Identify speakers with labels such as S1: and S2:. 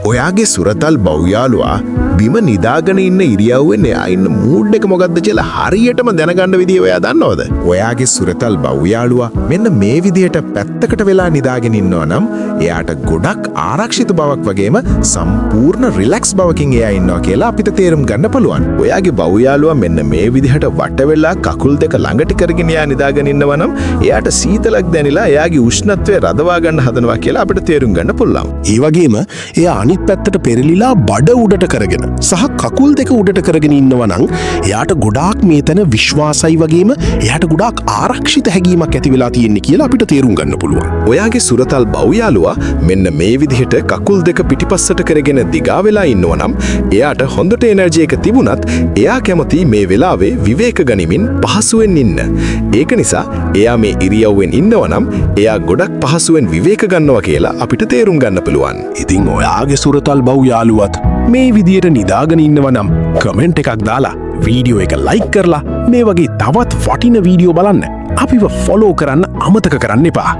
S1: ඔයාගේ සුරතල් බව්යාලුවා බිම නිදාගෙන ඉන්න ඉරියව්වෙන් එයා ඉන්න මූඩ් එක මොකද්ද කියලා හරියටම දැනගන්න විදිය ඔයා දන්නවද? ඔයාගේ සුරතල් බව්යාලුවා මෙන්න මේ විදියට පැත්තකට වෙලා නිදාගෙන ඉන්නවා නම් එයාට ගොඩක් ආරක්ෂිත බවක් වගේම සම්පූර්ණ රිලැක්ස් බවකින් එයා ඉන්නවා කියලා අපිට තේරුම් ගන්න පුළුවන්. ඔයාගේ බව්යාලුවා මෙන්න මේ විදිහට වට වෙලා කකුල් දෙක ළඟට කරගෙන එයා නිදාගෙන ඉන්නවා නම් එයාට සීතලක් දැනිලා එයාගේ උෂ්ණත්වය රඳවා ගන්න හදනවා කියලා අපිට තේරුම් ගන්න පුළුවන්.
S2: ඒ වගේම එයා අනිත් පැත්තට පෙරලිලා බඩ උඩට කරගෙන සහ කකුල් දෙක උඩට කරගෙන ඉන්නවා නම් එයාට ගොඩාක් මේ තැන විශ්වාසයි වගේම එයාට ගොඩාක් ආරක්ෂිත හැඟීමක් ඇති වෙලා තියෙන්නේ කියලා අපිට තේරුම් ගන්න පුළුවන්.
S1: ඔයාගේ සුරතල් බව්යාලුවා මෙන්න මේ විදිහට කකුල් දෙක පිටිපස්සට කරගෙන දිගා වෙලා ඉන්නවා නම් එයාට හොඳට එනර්ජි එක තිබුණත් එයා කැමති මේ වෙලාවේ විවේක ගනිමින් පහසුවෙන් ඉන්න. ඒක නිසා එයා මේ ඉරියව්වෙන් ඉන්නවා නම් එයා ගොඩක් පහසුවෙන් විවේක ගන්නවා කියලා අපිට තේරුම් ගන්න පුළුවන්.
S2: ඉතින් ඔයාගේ සුරතල් බව් යාළුවත් මේ විදියට නිදාගෙන ඉන්නවා නම් කමෙන්ට් එකක් දාලා, වීඩියෝ එක ලයික් කරලා, මේ වගේ තවත් වටින වීඩියෝ බලන්න අපිව ෆොලෝ කරන්න අමතක කරන්න එපා.